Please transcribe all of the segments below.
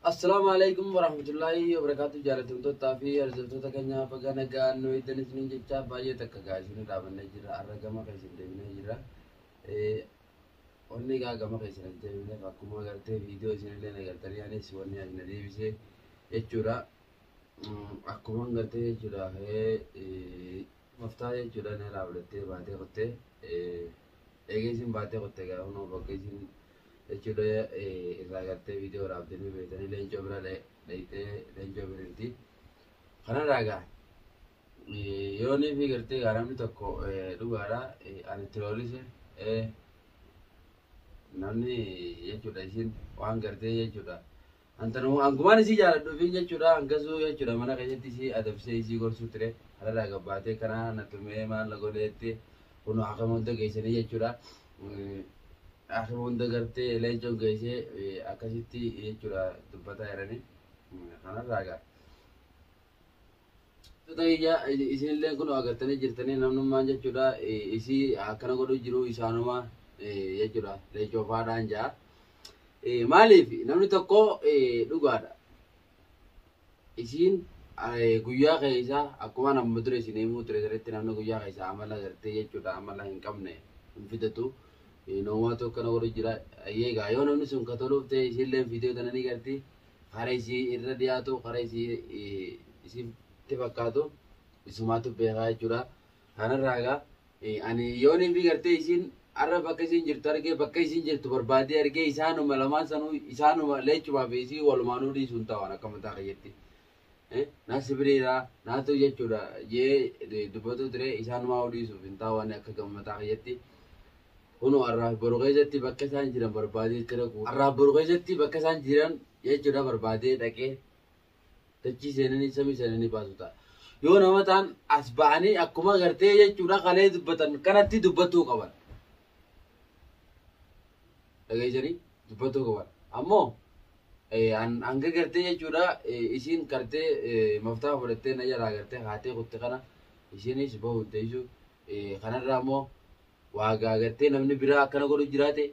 Assalaamu alaikum warahmatullahi wabarakatuh. Jaalatamtootaa fi hordoftoota keenya, baga nagaan nu eegdan isiniin jecha. Baay'ee takka gaa isin dhaabannee jira. Har'a gama keessan deemnee jira. Wanni gaa gama keessan deemneef, akkuma agartee viidiyoo isinillee agartanii, anis wanni as na deebisee jechuudha. Akkuma agartee jechuudha, maftaa jechuudha, na raawwattee baatee qottee, eegee isin baatee qottee gaa kunoo bakka isin jechuudha irraa gartee viidiyoo waraabdanii beektanii, leencoo bira dhayitee, leencoo bira jirti. Kanarraa gaa yoo ni fi gartee gaa namni tokko dhugaadha ani itti roolise namni jechuudha, isin waan gartee jechuudha. Antanuu hangumaan isii jaaladhuufiin jechuudha, hangasuu jechuudha, mana keessatti isii adabsee isii gorsuu ture. Kanarraa gabbaatee kana na tumee maal na godheetti, kun hakima hunda geessanii jechuudha. Hakima hunda gartee leencoon geessee akkasitti jechuudha dubbataa jiranii. Kanarraa gaa. Isinillee kun agartanii jirtanii, namnummaan jechuudha isii akkana godhu jiru isaanuma jechuudha, leencoo faadhaan ja'a. Maaliif namni tokko dhugaadha. Isiin guyyaa keessa akkuma nama dura isin himuu ture sirriitti, namni guyyaa keessa amala gartee jechuudha amala hin qabne hin fidatu. Noomaatu akkana godhu jira. Egaa yoo namni sun ka toluuf ta'e, isiillee viidiyoo tana ni garti. Karaa isii irra dhiyaatu, karaa isii isitti fakkaatu isumaatu beekaa jechuudha. Kanarraa egaa ani yoo ni fi gartee isiin har'a bakka isiin jirtu argee, bakka isiin jirtu barbaadee argee, isaanuma lamaan sanuu, isaanuma leencumaa fi isii walumaanuu dhiisuun ta'an akka mataa kiyyatti. Na sibiriira naatu jechuudha jee dubbatu ture, isaanumaa dhiisuuf hin ta'u akka mataa kiyyatti. Kunoo har'aaf boru keessatti bakka isaan jiran barbaadee itti dhaqu. Har'aaf boru keessatti bakka isaan jiran jechuudha barbaadee dhaqee dachii seenanii samii seenanii baasu ta'a. Yoo nama ta'an as ba'anii akkuma gartee jechuudha kalee dubbatan kanatti dubbatuu qaban. Dhageessanii dubbatuu qaban. Ammoo hanga gartee jechuudha isiin gartee maftaa fudhattee na jalaa gartee haatee kutte kana isiinis bahu hin teessu. Kanarraa immoo waagaa gartee namni biraa akkana godhu jiraate,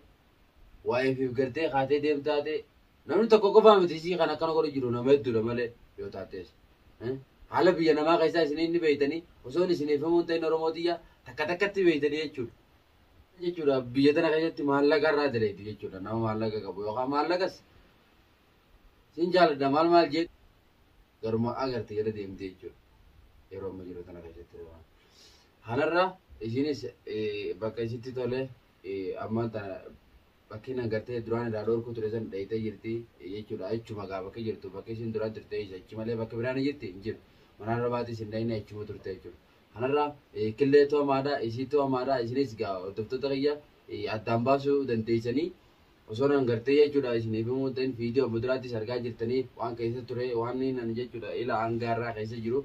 waa'ee fi gartee haatee deemtaate, namni tokko qofaa miti isii kan akkana godhu jiru, nama hedduudha malee yoo taates. Haala biyya namaa keessaa isin inni beeytanii osoo isiniif himuu hin ta'in, Oromoo tiyya, takka takkatti beeytanii jechuudha. Jechuudha biyya tana keessatti maallaqa irraa daleeti jechuudha, nama maallaqa qabu yookaan maallaqas sin jaaladha maal maal jee garuma agarte jala deemte jechuudha. Yeroo amma jiru tana keessatti. Kanarra isinis bakka isitti tole ammaan tana bakki agartee duraan irraa dhorkuu ture san dhayitee jirti jechuudha. Achuma gaa bakka jirtu, bakka isin duraan turte isa achi malee bakka biraan hin jirti, hin jiru. Manarra baatee isin dhayine, achuma turte jechuudha. Kanarra killee to'amaadha, isii to'amaadha, isinis gaa hordoftoota kiyya addaan baasuu dandeessanii osoo nan gartee jechuudha isiniif himuu ta'in, viidiyoo muduraattis argaa jirtanii waan keessa ture, waan nan jechuudha ila hangaarraa keessa jiru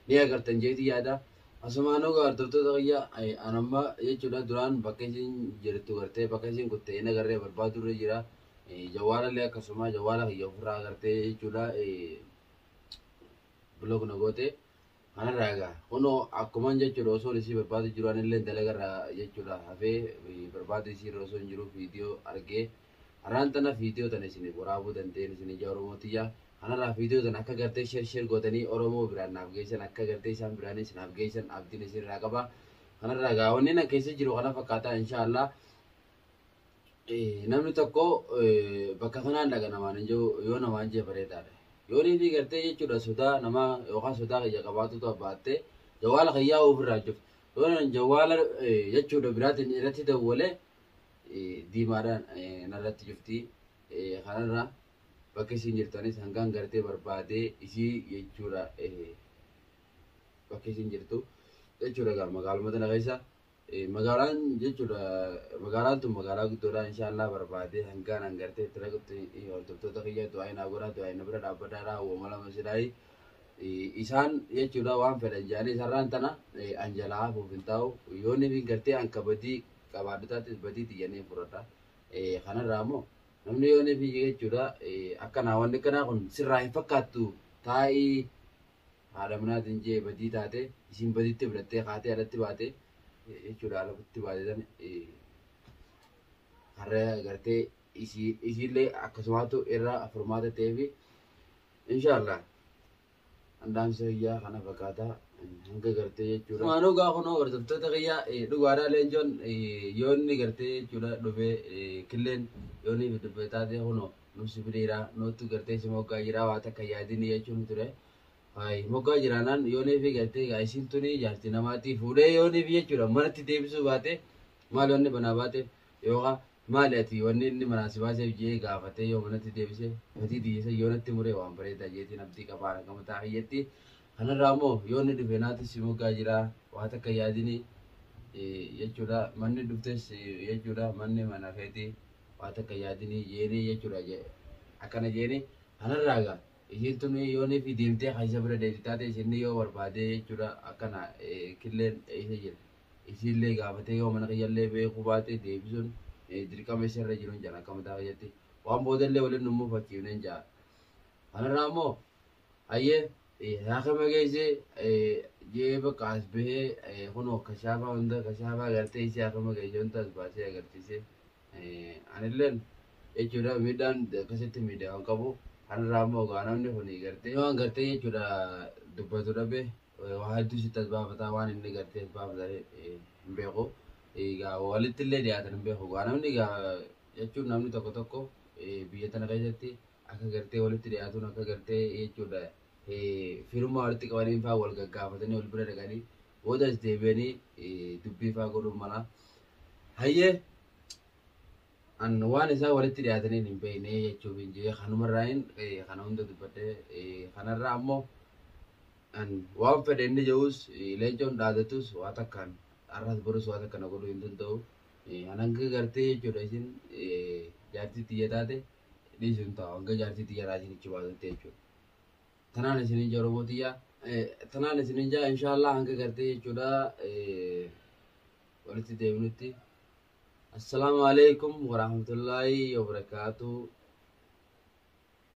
ni agartan jeeti yaada. Asumaanuu gaa hordoftoota kiyya, anamma jechuudha duraan bakka isin jirtu gartee bakka isin kutte hin agarree barbaadu irra jira. Jawwaalallee akkasuma jawwaala kiyya ofirraa agartee jechuudha block na goote. Kanarraa egaa kunoo akkuman jechuudha osoo isii barbaadu jiru, anillee dalagarraa jechuudha hafee barbaadu isii irra osoo hin jiru viidiyoo argee, har'aan tana viidiyoo tana isiniif waraabuu dandeenye isin ija Oromoo tiyya. Kanarraa viidiyoo tana akka gartee share share gootanii Oromoo biraan naaf geessan, akka gartee isaan biraanis naaf geessan abdiin isinirraa qaba. Kanarraa egaa wanni na keessa jiru kana fakkaata, inshaallah. Namni tokko bakka kanaan dhaqa namaan hin jiru yoo namaan jee bareedaadha. Yoo ni fi gartee jechuudha sodaa namaa yookaan sodaa kiyya qabaatutu abbaattee jawaala kiyyaa ofirraa cufte. Yoo nan jawaala jechuudha biraatiin irratti dawwalee diimaadhaan narratti cufti. Kanarraa bakka isiin jirtanis hangaan gartee barbaadee isii jechuudha bakka isiin jirtu jechuudha gaa magaaluma tana keessa. Magaalaan jechuudha magaalaan tun magaalaa guddoodha, inshaallah barbaadee hangaan hangartee itti ragutti, hordoftoota kiyya, du'aa naa godhaa, du'aa na bira dhaabbadhaadha. Uumama lama silaayi isaan jechuudha waan fedhan jedhanii sarraan tana an jalaa hafuuf hin taa'u. Yoo ni gartee an kabadii qabaadhu taates badii tiyyanii fudhadha. Kanarraa immoo namni yoo ni jechuudha akkanaa wanni akkanaa kun sirraa hin fakkaattu, taa'ii haadha manaatiin jee badii taate, isiin badiitti fudhattee kaatee alatti baate jechuudha, alatti baate san har'a gartee Isiillee akkasumaatu irra furmaata ta'eefi inshaallah. Andaamsa kiyyaa kana fakkaata hanga gartee jechuudha. Maanuu gaa kunoo hordoftoota kiyyaa dhugaadhaa leencoon yoo inni gartee jechuudha dhufee killeen yoo inni dubbee taatee kunoo nusi firiiraa nutti gartee si moggaa jiraa waa takka yaadini jechuun ture. Moggaa jiraanaan yoo fi gartee gaa isiin tuni jaartii namaatii fuudhee yoo fi jechuudha manatti deebisuu baate maal wanni banaa baateef yookaan maali ati wanni inni manaa si baaseef jee gaafatee yoo manatti deebise matii diyyisa yoo natti muree waan bareedaa jeetiin abdii qabaa akka mataa kiyyatti. Kanarraa immoo yoo inni dhufe naatti si moggaa jira waa takka yaadini jechuudha manni dhuftes jechuudha manni mana keetii waa takka yaadini jeeni jechuudha akkana jeeni kanarraa gaa isiin tun yoo fi deemtee kan isa bira deemte taate isin yoo barbaade jechuudha akkana killeen isa jira isiillee gaafatee yoo mana kiyyallee beekuu baate deebisuun dirqama isarra jiru hin jira akka mataa kiyyatti waan boodallee waliin nu mufachiifne hin jira kanarraa immoo hayyee haakama geessee jee bakka as bahee kunoo kashaafaa hunda kashaafaa gartee isii haakama geessee hunda as baasee agarsiisee anilleen jechuudha miidhaan akkasitti miidhaa waan qabu kanarraa immoo gaa namni kun gartee waan gartee jechuudha dubbatu dhabe waa hedduu sitti as baafataa waan inni gartee as baafata hin beeku. Egaa walitti illee dhiyaatan hin beeku. Gaa namni gaa jechuun namni tokko tokko biyya tana keessatti akka gartee walitti dhiyaatuun akka gartee jechuudha firummaa walitti qabanii fa'aa wal gaggaafatanii wal bira dhaqanii boodas deebi'anii dubbii fa'aa godhuun mala. Hayyee an waan isaan walitti dhiyaataniin hin beekne jechuuf hin jee kanumarraa hin kana hunda dubbadhee kanarraa ammoo an waan fedhe inni jedhus leencoon dhaadatus waa takkaan har'as borus waa takka na godhuu hin danda'u. An hanga gartee jechuudha isin jaartii tiyya taate dhiisu hin ta'u hanga jaartii tiyya irraa isin ichi baasutti jechuudha. Tanaan isin hin Oromoo tiyya tanaan isin hin jaa inshaallah hanga gartee jechuudha walitti deebinutti. Assalaamu alaikum warahmatullaahi wabarakaatu.